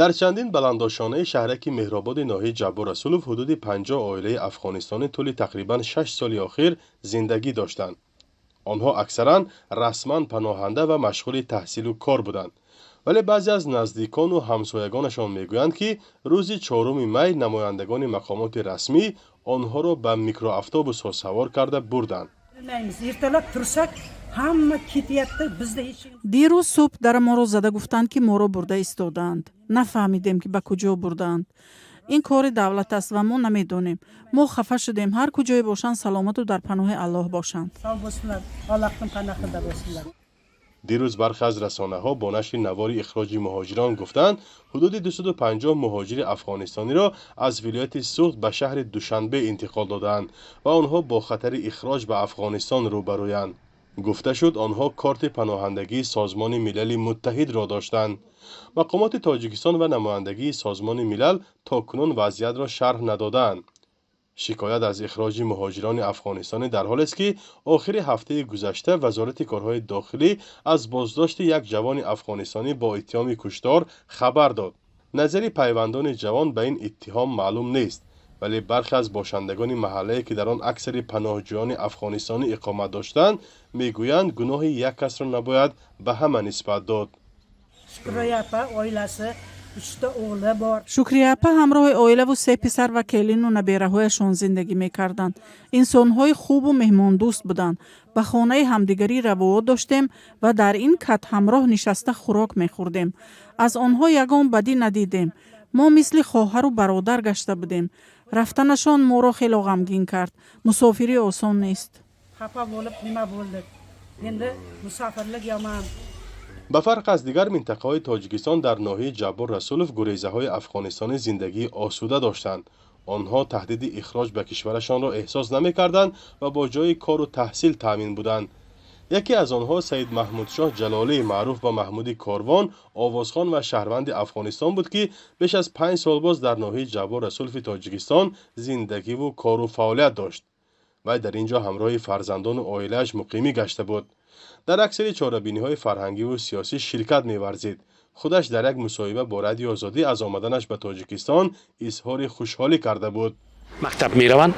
Дар чандин баландошонаи шаҳраки Меҳрободи ноҳияи Ҷаббор Расулов ҳудуди 50 оилаи афғонистонӣ тӯли тақрибан 6 соли охир зиндагӣ доштанд. Онҳо аксаран расман паноҳанда ва машғули таҳсилу кор буданд, вале баъзе аз наздикону ҳамсоягонашон мегӯянд, ки рӯзи 4 май намояндагони мақомоти расмӣ онҳоро ба микроавтобусҳо савор карда бурданд. Ertalab tursak, hamma ketyapti, bizni eshigimiz Дирӯз субҳ дара моро зада гуфтанд, ки моро бурда истодаанд. Нафаҳмидем, ки ба куҷо бурдаанд. Ин кори давлат аст ва мо намедонем. Мо хафа шудем. Ҳар куҷое бошанд, саломату дар паноҳи Аллоҳ бошанд. Sog' bo'lsinlar, Allohning panohida bo'lsinlar. Дирӯз бархе аз расонаҳо бо нашри навори ихроҷи муҳоҷирон гуфтанд, ҳудуди 250 муҳоҷири афғонистониро аз вилояти Суғд ба шаҳри Душанбе интиқол додаанд ва онҳо бо хатари ихроҷ ба Афғонистон рӯбарӯянд. Гуфта шуд, онҳо корти паноҳандагии Созмони Милали Муттаҳидро доштанд. Мақомоти Тоҷикистон ва намояндагии Созмони Милал то кунун вазъиятро шарҳ надодаанд. Шикоят аз ихроҷи муҳоҷирони афғонистонӣ дар ҳолест, ки охири ҳафтаи гузашта Вазорати корҳои дохилӣ аз боздошти як ҷавони афғонистонӣ бо иттиҳоми куштор хабар дод. Назари пайвандони ҷавон ба ин иттиҳом маълум нест, вале бархе аз бошандагони маҳаллае, ки дар он аксари паноҳҷӯёни афғонистонӣ иқомат доштанд, мегӯянд, гуноҳи як касро набояд ба ҳама нисбат дод. Shukriya opa oilasi, uchta o'g'li bor. Шукрия апа ҳамроҳи оилаву се писар ва келину набераҳояшон зиндагӣ мекарданд. Инсонҳои хубу меҳмондӯст буданд. Ба хонаи ҳамдигарӣ равуо доштем ва дар ин кат ҳамроҳ нишаста хӯрок мехӯрдем. Аз онҳо ягон бадӣ надидем. Мо мисли хоҳару бародар гашта будем. Рафтанашон моро хело ғамгин кард. Мусофирӣ осон нест. Xafa bo'lib nima bo'ldik endi, musofirlik yomon. Ба фарқ аз дигар минтақаҳои Тоҷикистон, дар ноҳияи Ҷаббор Расулов гурезаҳои афғонистонӣ зиндагии осуда доштанд. Онҳо таҳдиди ихроҷ ба кишварашонро эҳсос намекарданд ва бо ҷойи кору таҳсил таъмин буданд. Яке аз онҳо Саид Маҳмудшоҳ Ҷалолӣ, маъруф ба Маҳмуди Корвон, овозхон ва шаҳрванди Афғонистон буд, ки беш аз 5 сол боз дар ноҳияи Ҷаббор Расулови Тоҷикистон зиндагиву кору фаъолият дошт. Вай дар ин ҷо ҳамроҳи фарзандону оилааш муқимӣ гашта буд. Дар аксари чорабиниҳои фарҳангиву сиёсӣ ширкат меварзид. Худаш дар як мусоҳиба бо Радиои Озодӣ аз омаданаш ба Тоҷикистон изҳори хушҳолӣ карда буд. Мактаб мераванд,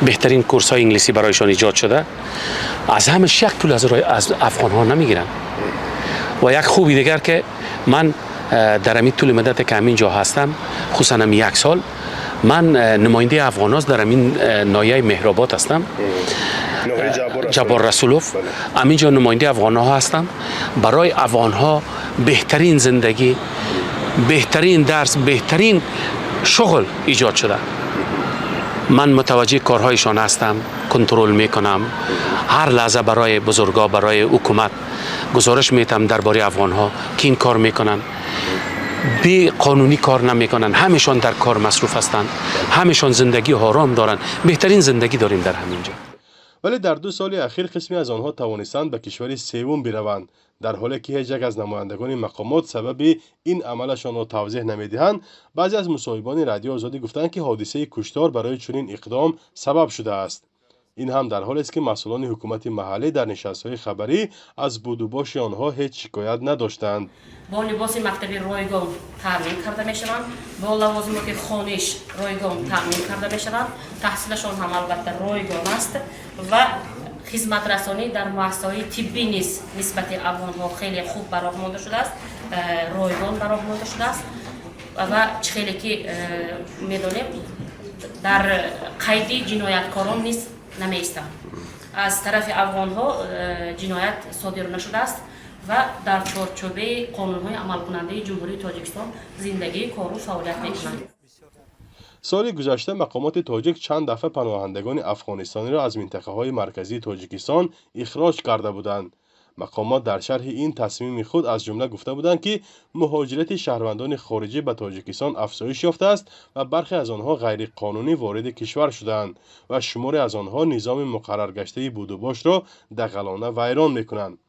беҳтарин курсҳои инглисӣ барояшон эҷод шуда. Аз ҳамаш як пул аз афғонҳо намегиранд. Ва як хуби дигар, ки ман дар ҳамин тӯли муддате ки ҳамин ҷо ҳастам, хусусан ҳамин як сол, ман намояндаи афғонҳост дар ҳамин ноҳияи Меҳробод ҳастам, Ҷаббор Расулов. Ҳамин ҷо намояндаи афғонҳо ҳастам. Барои афғонҳо беҳтарин зиндагӣ, беҳтарин дарс, беҳтарин шуғл эҷод шуда. Ман мутаваҷҷеҳи корҳояшон ҳастам, контрол мекунам. Ҳар лаҳза барои бузургҳо, барои ҳукумат гузориш метам дар бораи афғонҳо, ки ин кор мекунанд, беқонунӣ кор намекунанд, ҳамешон дар кор масруф ҳастанд, ҳамешон зиндагии ором доранд. Беҳтарин зиндагӣ дорем дар ҳамин ҷо. Вале дар 2 соли ахир қисме аз онҳо тавонистанд ба кишвари севум бираванд. Дар ҳоле ки ҳеҷ як аз намояндагони мақомот сабаби ин амалашонро тавзеҳ намедиҳанд, баъзе аз мусоҳибони Радиои Озодӣ гуфтанд, ки ҳодисаи куштор барои чунин иқдом сабаб шудааст. Ин ҳам дар ҳолест, ки масъулони ҳукумати маҳаллӣ дар нишастҳои хабарӣ аз будубоши онҳо ҳеҷ шикоят надоштанд. Бо либоси мактаби ройгон таъмин карда мешаванд, бо лавозимоти хониш ройгон таъмин карда мешаванд. Таҳсилашон ҳам албатта ройгон аст ва хизматрасонӣ дар муассисаҳои тиббӣ низ нисбати афғонҳо хеле хуб ба роҳ монда шудааст, ройгон ба роҳ монда шудааст. Ва чӣ хеле ки медонем, дар қайди ҷинояткорон низ намеистанд. Аз тарафи афғонҳо ҷиноят содир нашудааст ва дар чорчӯбаи қонунҳои амалкунандаи Ҷумҳурии Тоҷикистон зиндагӣ, кору фаъолият мекунанд. Соли гузашта мақомоти тоҷик чанд дафъа паноҳандагони афғонистониро аз минтақаҳои марказии Тоҷикистон ихроҷ карда буданд. Мақомот дар шарҳи ин тасмими худ аз ҷумла гуфта буданд, ки муҳоҷирати шаҳрвандони хориҷӣ ба Тоҷикистон афзоиш ёфтааст ва бархе аз онҳо ғайриқонунӣ вориди кишвар шудаанд ва шуморе аз онҳо низоми муқарраргаштаи будубошро дағалона вайрон мекунанд.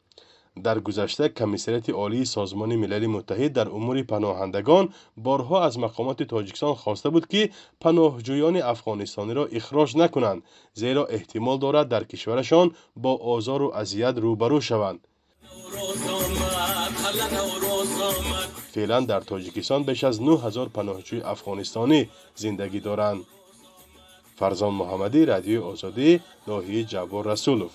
Дар гузашта Комиссариати Олии Созмони Милали Муттаҳид дар умури паноҳандагон борҳо аз мақомоти Тоҷикистон хоста буд, ки паноҳҷӯёни афғонистониро ихроҷ накунанд, зеро эҳтимол дорад дар кишварашон бо озору азият рӯбарӯ шаванд. Феълан дар Тоҷикистон беш аз 9000 паноҳҷӯи афғонистонӣ зиндагӣ доранд. Фарзон Муҳаммадӣ, Радиои Озодӣ, ноҳияи Ҷаббор Расулов.